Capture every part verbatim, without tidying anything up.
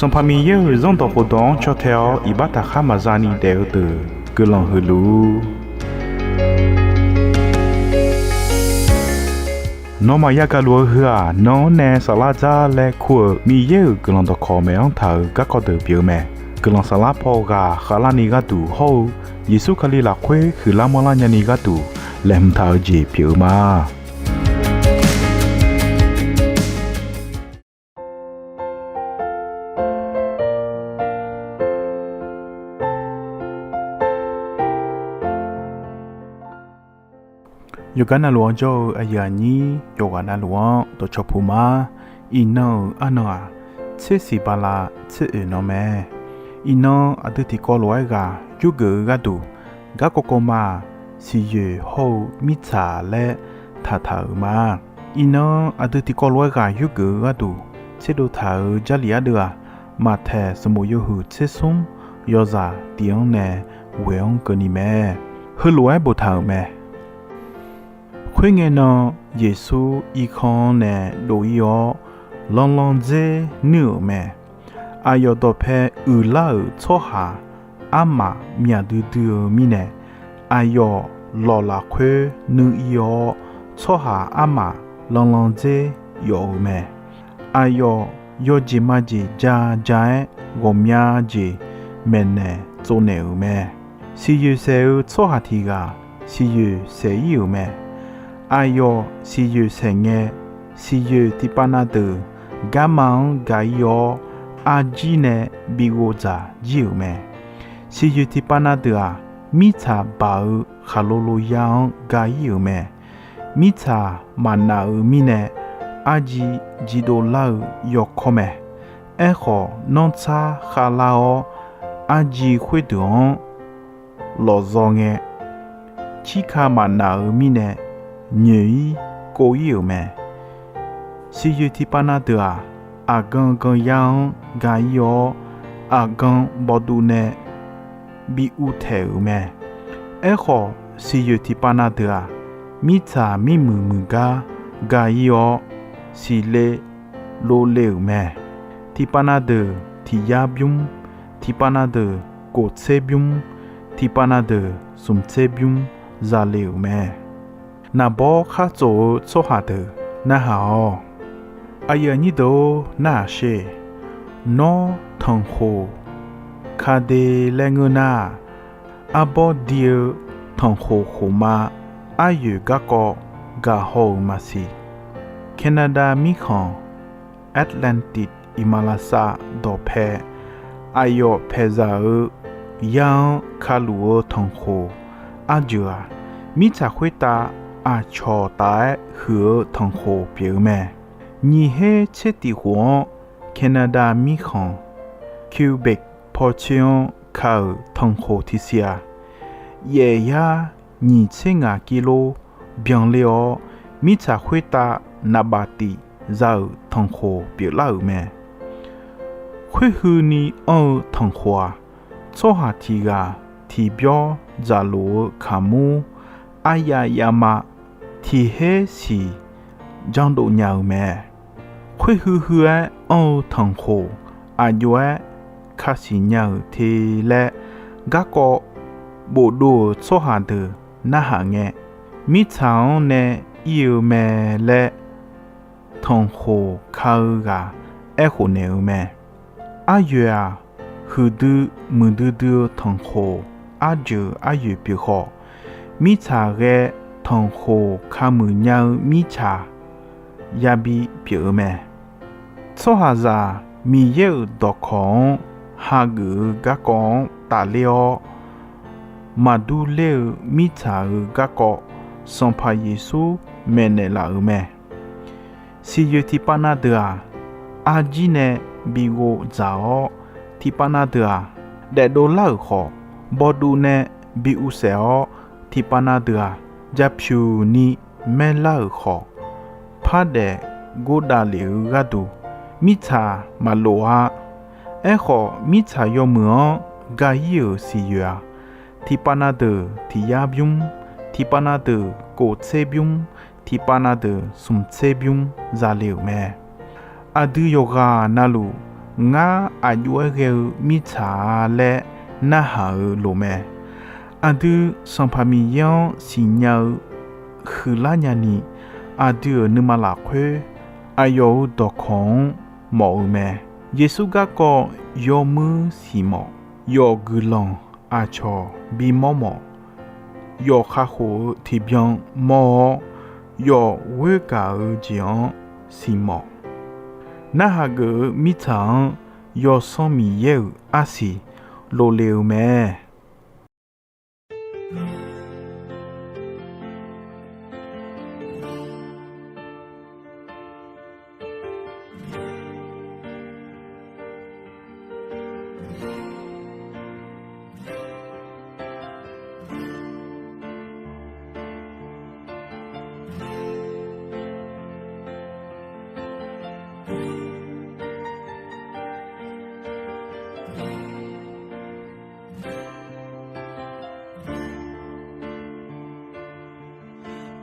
Sanqpaq Miqyaer-euq Zanrdawq khofdawq-anr caw tae-awr iqbax taqkhar maqza ni daef-eu deuq guiqlanq huiq luf-ur. Nawmaf yagaq luf-eu heu-aq, nan-anr nae saflar dzar laer kur-euq Miqyaer-euq guiqlanq dawqkawq maeq-anr taq-euq garkawv deuq pyeuf-eu mae. Guiqlanq saflar paw ghaq khavlarni gharduq hawr-eu Yeqsur Kali lafkhoer huiqlar manrlar nyani gharduq laeqhmq taq-eu jeq pyeuf-eu ma. Yawqgar navluf-anr jawr-eu aqyuif aqnyir yawqghaq navluf-anr dawqcawq puq ma. Iqnan-euq arnan-aq, tser siq bala tser oeq nan mae. Iqnan aqdui tiqkawv lof-aer ghaq yurgeuf-eu gharduq, garkawv kawv ma-aq, siqyoeq hawr-eu mirtsaq laer taqtaq-euq ma. Iqnan aqdui tiqkawv lof-aer ghaq yurgeuf-eu gharduq tserdov taq-euq Jarlif ardeuv-aq, Maqtaeq sanqbof yawhuiq tser smr yawzaq tiq-anr nae ghoeq-anr keuvni mae. Heulof-aer boftaq-euq mae. Khoerngae nan, Yeqsur irkanr-anr nae dov-ir-awr, lanlandzer nuir-euq mae. Aqyawf dawqpae uiqlar-euq tsawrhaq armaf myaq duidui-eu mirnae, aqyawf lawq lafkhoer nuir-ir-awr, tsawrhaq armaf lanlandzer yawf-eu mae. Aqyawf yawjeq majeq ja ja-aer ghawqmya jeq maeqnaeq tsovnaeq-euq mae. Siqyoeq saeq-eu tsawrhaq tiq ghaq siqyoeq saeq-ir-euq mae. Aqyawf siqyoeq saeq ngae, siqyoeq tiqpav na deuq garma-anr ga-ir-awr, arjir nae bi ghov dzaq jir-euq mae. Siqyoeq tiqpav na deuq-aq, mirtsaq baq-eu khaqlo lo yar-anr ga-ir-euq mae. Mirtsaq maqnaf-eu mirnae, arjir jidov lar-eu yawkawr mae. Aerkhawf, nanrtsar khavlar-awr, arjir khoerdeuq-anr lawqzaw ngae, cirka maqnaf-eu mirnae, nyoeq-ir kov-ir-euq mae. Siqyoeq tiqpav na deuq-aq, aqgan gan yar-anr ga-ir-awr, aqgan bawduv nae bi uvtaeq-euq mae. Aerkhawf, siqyoeq tiqpav na deuq-aq, mirtsaq mirmuiq muiq gar ga-ir-awr, siqle lov le-euq mae. Tiqpav na deuq tiq yar bymr, tiqpav na deuq kof tser bymr, tiqpav na deuq smq tser bymr za le-euq mae. Naqbawr khar tsof-eu tsawrhaq deuq narhaq-awq. Aqyuif aqnyir deuq-or, narhaq sher. Nawr tanqkhoq ka de laer ngeur nar-aq, arbawr di-eu tanqkhoq khofma aryoeq garkawv gaqhaw-euq maqsiq. Canada mirkhanq Atlantic iqmalavshav dawqpae aqyawf paeqzaq-eu yar-anr kaluf-eu tanqkhoq arjeuq-aq, mirtsaq khoertav aqcawq taf-aer huiq-eu tanqkhoq pyeuf-eu mae. Nyiq her tser tiq khof-anr Canada mirkhanq Quebec pawtser-anr ka-euq tanqkhoq tiqsiq-aq, yaef yar nyiq tser ngaq kilo byanle-awr, mirtsaq khoertav naqbaf tif za-euq tanqkhoq pyeuflar-euq mae. Khoerhuini anr-eu tanqkhoq-aq, tsawrhaq tiq ghaq tiqbyawr dzaqloq-eu kaqmur aryav yavma tiq her siq janrdov nya-eu mae. Khoerhuiq huiq-aer anr-eu tanqkhoq aqjox-aer kasiq nya-euq te laer, garkawv bofdov-euq tsawrhaq deuq narhaq ngae, mirtsaq-anr nae ir-eu mae laer tanqkhoq ka-eu ghaq aerkhof naeq-eu mae. Aryoeq-aq, huiqdui muiqdui dui-eu tanqkhoq arjeuq aryoeq pyeuf khawf, mirtsaq ghae tanqkhoq kamuiq nya-eu mirtsaq yabi pyeuf-eu mae. Tsawrhaqzaq Miqyaer-euq dawqkawq-anr hageuf-eu garkawv-anr tafler-awr, maqdur ler-eu mirtsaq-euq garkawv Sanqpaq Yeqsur maeqnaeq laf-euq mae. Siqyoeq tiqpav na deuq-aq, arjir nae bi ghov dzaq-awr, tiqpav na deuq-aq, daefdov lar-euq khawf, bawduv nae bi uvsaef-awr, tiqpav na deuq-aq, japyuq ni maerlar-euq khawf, pardaef gordav lef-eu gharduq, mirtsaq maqlof-a. Aerkhawf, mirtsaq yawmuiq-anr ga-ir-euq siqyoeq-aq, tiqpav na deuq tiq yar bymr, tiqpav na deuq kof tser bymr, tiqpav na deuq smq tser bymr za le-euq mae. Aqdui yawqghaq na luf Ngar aqjox-aer ghae-eu mirtsaq-a laer narhaq-euq loq mae. Aqdui Sanqpaq Miqyaer-anr siqnya-eu huiqlar nyani, aqdui-euq nuima lafkhoer aqyawf-euq dawqkawq-anr mawf-eu mae. Yeqsur garkawv yawmuir siq mawf. Yawf guiqlanq aqcawq bimawr mawf. Yawf kakhof-eu tiqbyan mawr-awr, yawf ghoergaq-eu jeq-anr siq mawf. Narhaq geuf-eu mirtsaq-anr Yawsanr Miqyaer-euq arsiq lofle-eu mae.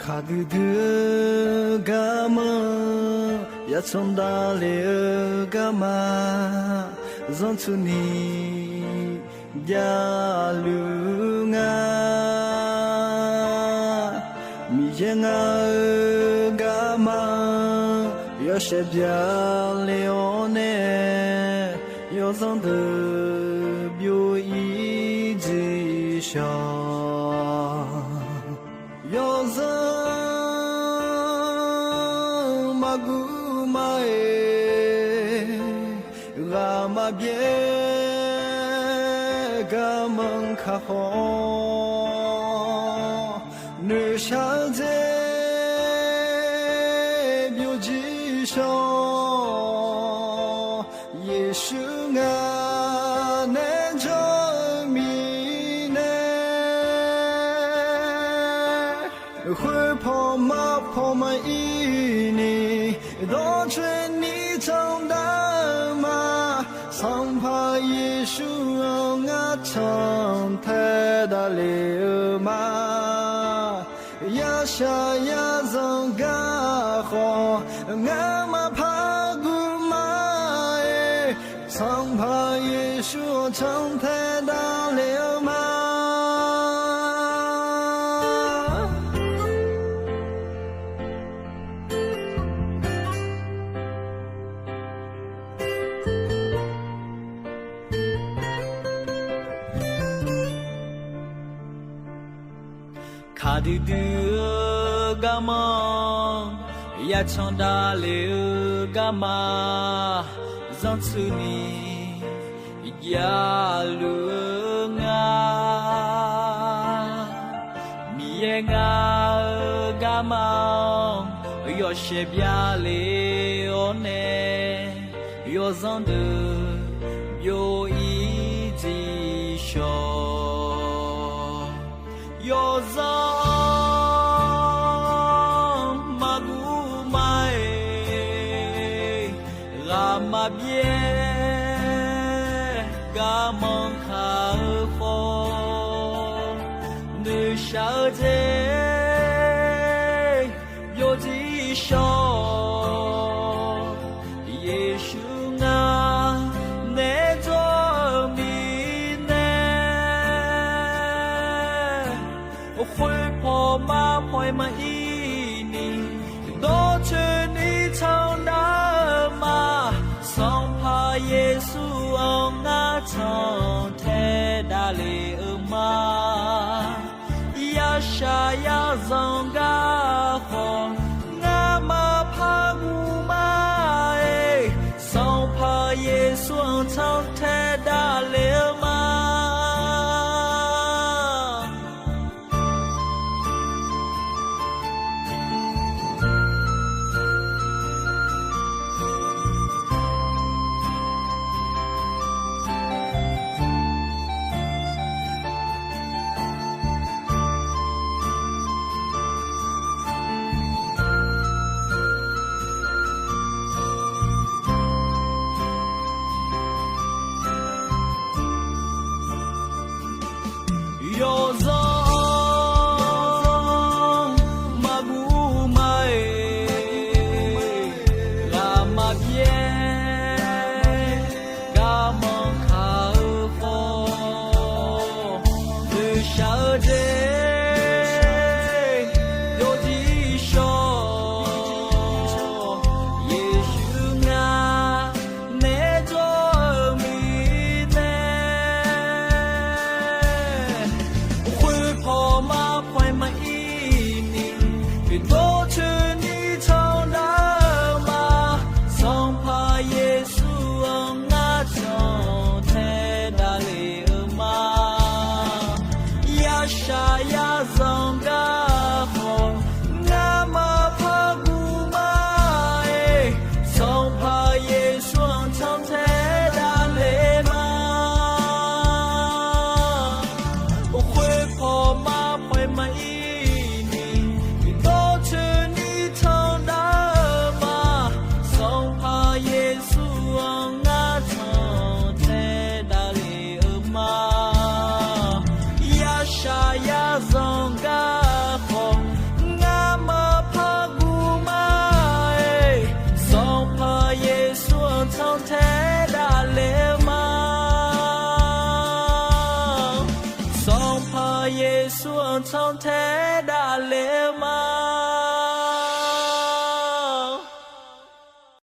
Kaqdui dui-eu garma, yacan davle-eu garma, zanrtsuini javluf nga. Miqyaer ngar-eu garma, yawshaef byale-awr nae, yawzanr deuq byov-ir jeq shawq. Yawzanr maqguv ma-aer, ghaq maqbyaer garmanr kakhaw, noeqshaq-eu dzer byovjir shawq. Yeqsur ngar nae jawr-eu mirnae, khoerpaw marpaw maqir ni, dawrcoeni candav-eu ma. Sanqpaq Yeqsur-anr ngar cantae davle-eu ma. Yashaq yazanq garkhawf, ngar maqpar guv ma-aer, Sanqpaq Yeqsur-anr cantae davle-eu ma. Kaqdui dui-eu garma, yacan davle-eu garma, zanrtsuini javluf-eu nga. Miqyaer ngar-eu garma, yawshaef byale-awr nae, yawzanr deuq byov-ir jeq shawq. Yawzanr maqguv ma-aer, ghaq maqbyaer garmanr kaq-eu khawf, noeqshaq-eu dzer byovjir shawq. Yeqsur ngar nae jawr-eu mirnae, khoerpaw marpaw-aer maqir ni, dawrcoeni candav-eu ma. Sanqpaq Yeqsur-anr ngar cantae davle-eu ma. Yashaq Yeqsur-anr tsanr tae davle-eu ma.